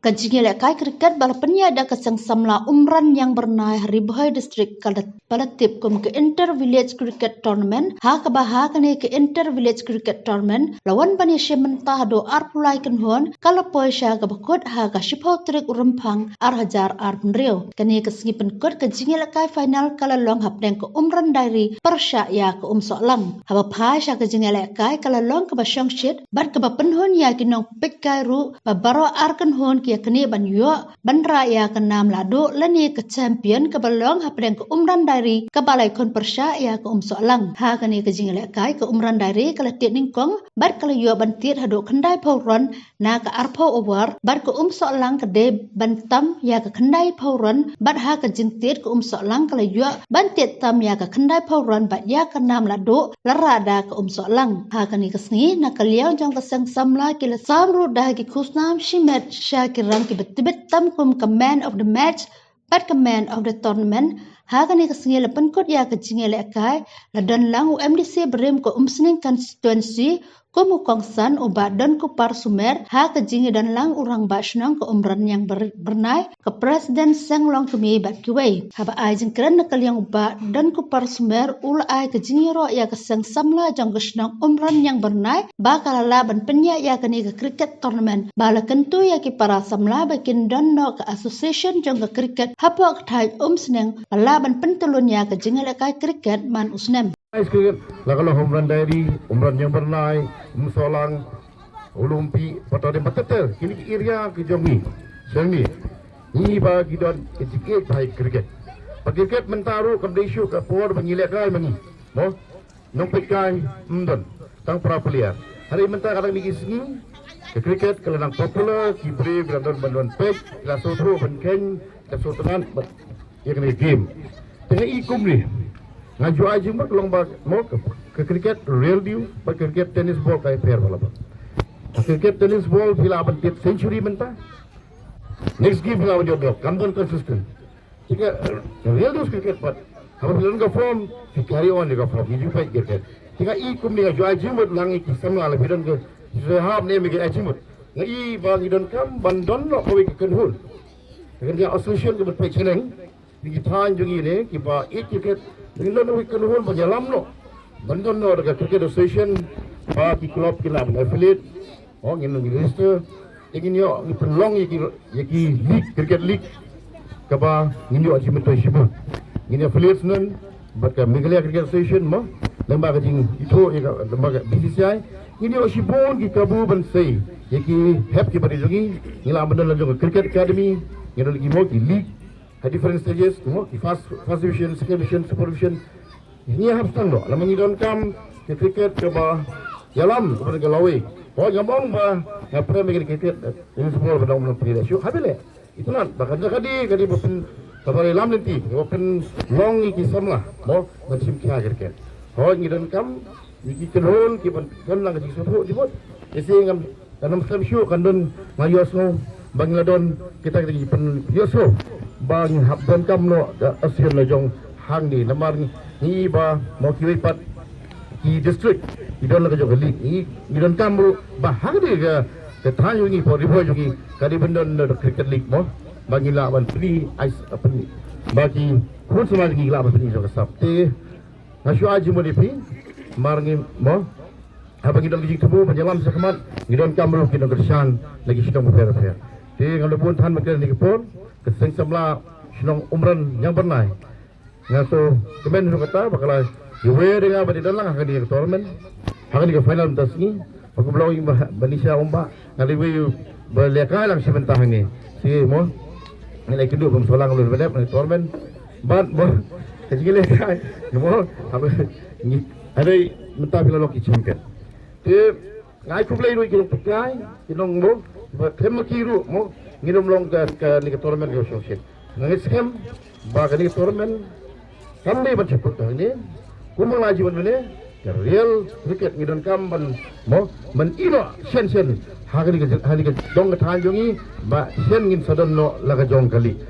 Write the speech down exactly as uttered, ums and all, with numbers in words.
Ka jingïalehkai cricket ba la pynïaid da ka seng samla Umran Ñiangbyrnai ha Ri Bhoi District ka la, ba la tip kum ka Inter Village Cricket Tournament, ha kaba ha kane ka Inter Village Cricket Tournament la wan ban ïashim bynta haduh arphew lai kynhun, ka la poi sha kaba kut ha ka shiphew tarik u Rymphang ar hajar arphew hynriew. Kane ka sngi pynkut ka jingïalehkai final ka la long hapdeng ka Umran Dairy pyrshah ïa ka Umsohlang. Haba phai sha ka jingïalehkai ka la long kaba shongshit bad kaba pynhun ïa ki nongpeitkai ruh, ba baroh ar kynhun ki ïa kane ban ïoh ban rah ïa ka nam lahduh lane ka champion kaba long hapdeng ka Umran Dairy kaba la ïakhun pyrshah ïa ka Umsohlang. Ha kane ka jingïalehkai ka Umran Dairy ka la tied nyngkong bad ka la ïoh ban tied haduh khyndai phew run na ka arphew over, bad ka Umsohlang ka dei ban tam ïa ka khyndai phew run, bad ha ka jingtied ka Umsohlang ka la ïoh ban tied tam ïa ka khyndai phew run bad ïa ka nam lahduh la rah da ka Umsohlang. Ha kane ka sngi na ka liang jong ka seng samla ki la sam ruh da ki khusnam shimet sha ki rang kiba tbit tam kum ka man of the match bad ka man of the tournament. Ha kane ka sngi la pynkut ïa ka jingïalehkai, la don lang u M D C barim ka Umsning constituency kum u kongsan u Bah Donkupar Sumer, ha ka jingïadon lang u Rangbah Shnong ka Umran Ñiangbyrnai, ka President Seng Longkmie bad kiwei. Haba ai jingkren na ka liang u Bah Donkupar Sumer u la ai ka jingïaroh ïa ka seng samla jong ka shnong Umran Ñiangbyrnai ba ka la lah ban pynïaid ïa kane ka cricket tournament, ba la kyntu ïa ki para samla ba kin don noh ka association jong ka cricket hapoh ka thaiñ Umsning ba lah ban pyntyllun ïa ka jingïalehkai cricket man u snem. Ice cricket, la ka long Umran Dairy, Umran Ñiangbyrnai, Umsohlang, Ulumpi, Patadim, Pateter, kine ki area ki jong ngi. Jong ngi. Ngi ba ki don educate bha ïa cricket. Ba cricket mynta ruh kam dei shuh ka por ba ngi lehkai ma ngi. Mo? Nongpeitkai ym don. Tang para player. Hynrei mynta ka dang mih ki sngi, ka cricket ka la nang popular, ki briew ki la don ban don peit, ki la sngewthuh ban kheiñ, ki la sngewtynnat bad ïa kane game. Te nga i kumne, nga ju ai jingmut long ba mo ka, ka cricket real deal bad ka cricket tennis ball ka ïapher bha la ba. Ka cricket tennis ball phi lah ban tied century mynta. Next game phi lah ban jop jop, kam don consistent. Te ka real deal cricket pat, haba phi don ka form, phi carry on ïa ka form, ngi ju peit cricket. Te nga i kumne, nga ju ai jingmut lang ïa ki samla, la phi don ka, phi hap ne em ïa ki ai jingmut. Nga i ba ngi donkam ban don noh kawei ka kynhun, ka kynhun association ka ban peit shaneng. Ngi ki thaiñ jong ngi ne kiba ïeit cricket, ngi don kawei ka kynhun ban ïalam noh, ban don noh da ka cricket association, ba ki club kin lah ban affiliate. Oh, ngin nang register. Te ngin ïoh, ngin pynlong ïa ki, ïa ki league, cricket league, kaba ngin ïoh achievement to shibun. Ngin ïoh affiliate shen bad ka Meghalaya Cricket Association mo, lem bad ka jingithuh ïa ka, lem bad ka B C C I. Ngin ïoh shibun ki kabu ban sei ïa ki hep kiba dei jong ngi. Ngi lah ban don la jong ka cricket academy, ngin don ki mo ki league ha different stages mo, ki first, first division, second division, super division. Ngi hap sdang noh, namar ngi donkam ka cricket kaba ïalam, kaba ka lawei. Hooid, ngam ong ba nga prem ïa ka cricket, eh, in sport ba dang mynta phi da shu ha bile. Itynnad ba ka dei, ka dei ba pyn, kaba ïalam lynti, kaba pynlong ïa ki samla mo ban shim khia cricket. Hooid, ngi donkam ïa ki kynhun kiban don lang ka jingsngewthuh jingmut. Ïa shi ngam, kan ym skhem shuh, kan don, nga ïohsngew ba ngi la don kita, kita ki pynïohsngew ba ngi hap donkam noh ka association la jong hangne, namar ngi, ngi ba mo kiwei pat ki district ki don la ka jong ka league. Ngi, ngi donkam ruh ba hangne ka, ka thaiñ jong ngi, hapoh Ri Bhoi jong ngi, ka dei ban don da cricket league mo, ba ngi lah ban pyni, ais, pyni ba ki khun samla ngi lah ban pyni jong ka sap. Te nga shu ai jingmut ïa phi, mar ngi mo, haba ngi don ka jingthmu ban ïalam shakhmat, ngi donkam ruh ki nongkyrshan na ki shnong bapher bapher. Te nga la bun than mynta kane ka por, ka seng samla shnong Umran Ñiangbyrnai, nga shu kmen ruh kata ba ka la ïa wei da nga ba dei don lang ha kane ka tournament, ha kane ka final mynta sngi. Ba ka blong ïa ba, ba nisha um ba nga dei wei ba lehkai lang shi mynta hangne. Shi mo, nga la kynduh ba Umsohlang u la dep ha kane ka tournament. Bad mo, ka jingïalehkai mo, haba ngi, hynrei mynta phi la long ki champion. Te nga ai khublei ruh ïa ki nongpeitkai, ki nong mo, ba khlem ma ki ruh mo, ngin ym long ka, kane ka tournament ka shongshit. Nga ngeit skhem ba kane ka tournament kam dei ban shah kut hangne. Kumba nga la ong mynne, ka real cricket ngi donkam ban mo, ban ïeh noh shen shen ha kane ka, ha kane ka jong ka thaiñ jong ngi, ba shen ngin sa don noh la ka jong ka league.